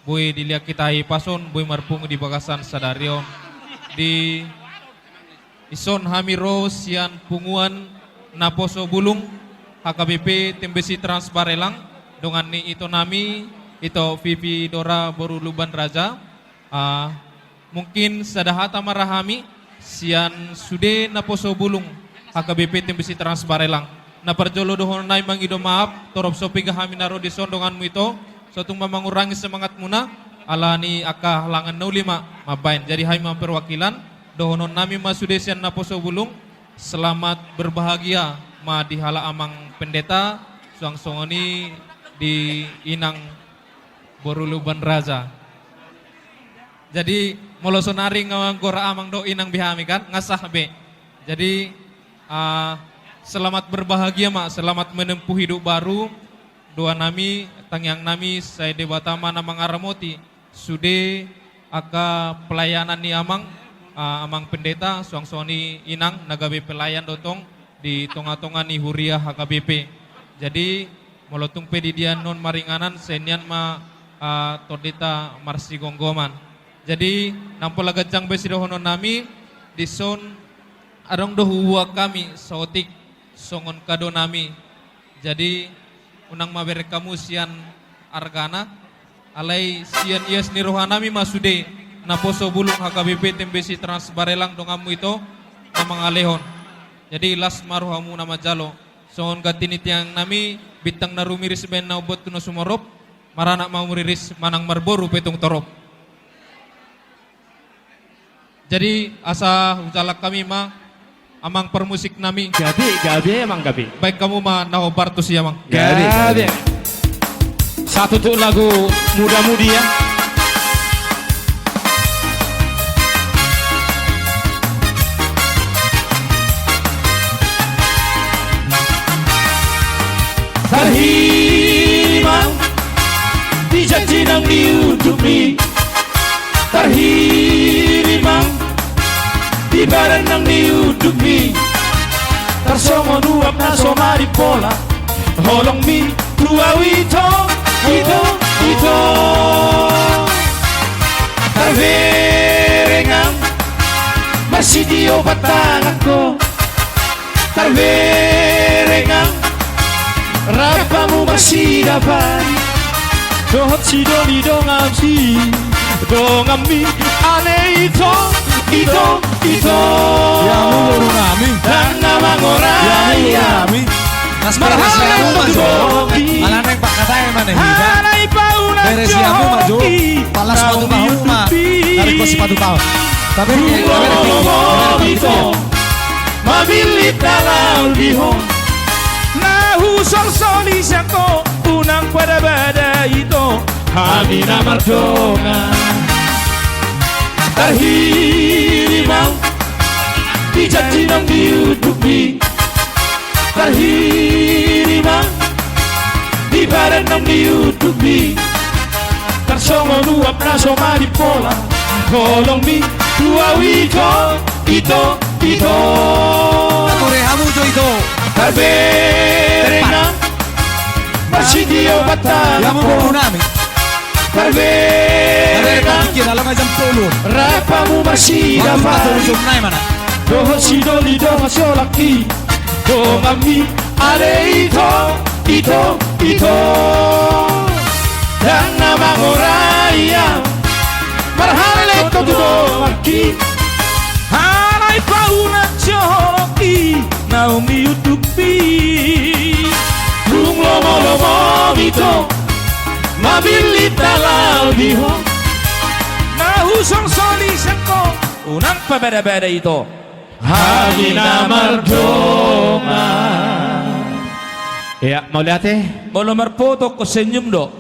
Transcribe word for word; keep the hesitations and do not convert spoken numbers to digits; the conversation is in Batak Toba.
Boi dilehon hita hipas on, boi marpungu di bagasan sadari on. Di dison hami ro sian punguan Naposo Bulung, H K B P Tim Besi Trans Barelang, dongan ni ito nami, Ito Vivi Dora boru Lumban Raja. Ah, mungkin sada hata ma ra hami sian sude Naposo Bulung, H K B P Tim Besi Trans Barelang. Na parjolo dohonon nami mangido maaf, torop so piga hami na ro dison donganmu ito, so tung ma mangurangi semangatmuna, ala ni angka halangan na uli ma mambahen. Jadi hami ma perwakilan, dohonon nami ma sude sian Naposo Bulung, selamat berbahagia ma di halak amang pendeta, suang songon i di inang boru Lumban Raja. Jadi, molo sonari nga manggora amang dohot inang be hami kan, nga sah be. Jadi, ah, selamat berbahagia ma, selamat menempuh hidup baru. Doa nami, tangiang nami, sai Debata ma na mangaramoti sude angka pelayanan ni amang, ah, amang pendeta, suang songon i inang, na gabe pelayan do tong di tonga-tonga ni huria H K B P. Jadi, molo tung pe di dia nuaeng maringanan, sai nian ma, ah, tondinta marsigomgoman. Jadi, nang pola ganjang be sidohonon nami, dison adong do huboan hami saotik songon kado nami. Jadi, unang ma bereng hamu sian argana, alai sian ias ni roha nami ma sude Naposo Bulung H K B P Tim Besi Trans Barelang donganmu ito na mangalehon. Jadi, las ma rohamu na manjalo. Songon ganti ni tangiang nami, bintang na rumiris bahen na umboto na sumorop, maranak ma muriris manang marboru pe tung torop. Jadi, asa hujalang hami ma, amang parmusik nami. Gabe, gabe, amang gabe. Bahen hamu ma na hombar tusi, amang. Gabe, gabe. Satu tuk lagu muda-mudi, ya. Tarhirimang di janji nang di undukmi. Tarhirimang di badan nang di undukmi. Tarsongon uap na so marimpola holongmi tu ahu ito, ito, ito. Tarberengang marsitio batangan ho. Tarberengang rap hamu marsidapan dohot sidoli dongansi, donganmi ale ito, ito, ito. Ya mulu nami. Dang na mangorai ya. Marhaha tu doki. Ala nang pangkataion ma na hita. Beresi hamu ma jo. Pala sipatu bahu ma. Tarik ko sipatu bahu. Tapi ito. Mamillit na laho di ho. Na husolsoli sian ho, unang badabada ito. Hami na mardongan. Tarhirimang di janji nang di undukmi. Tarhirimang di badan nang di undukmi. Tarsongon uap na so marimpola holongmi tu ahu ito, ito, ito. Tarberengang. Ture hamu jo ito. Tarberengang. Tepat. Marsitio batangan ho. Ya mulu nami. Tarberengang. Tarberengang. Rap hamu marsidapan dohot sidoli dongan siolangki. Donganmi ale ito, ito, ito. Dang na mangorai ya. Marhallet ho tu donganki. Alai pauna jo holongki naung di undukmi. Dung lomolomo ito. Mamillit na laho di ho. Na husolsoli sian ho, unang pabadabada ito. Hami na mardongan. Ya, mauliate. Molo marfoto ho senyum do.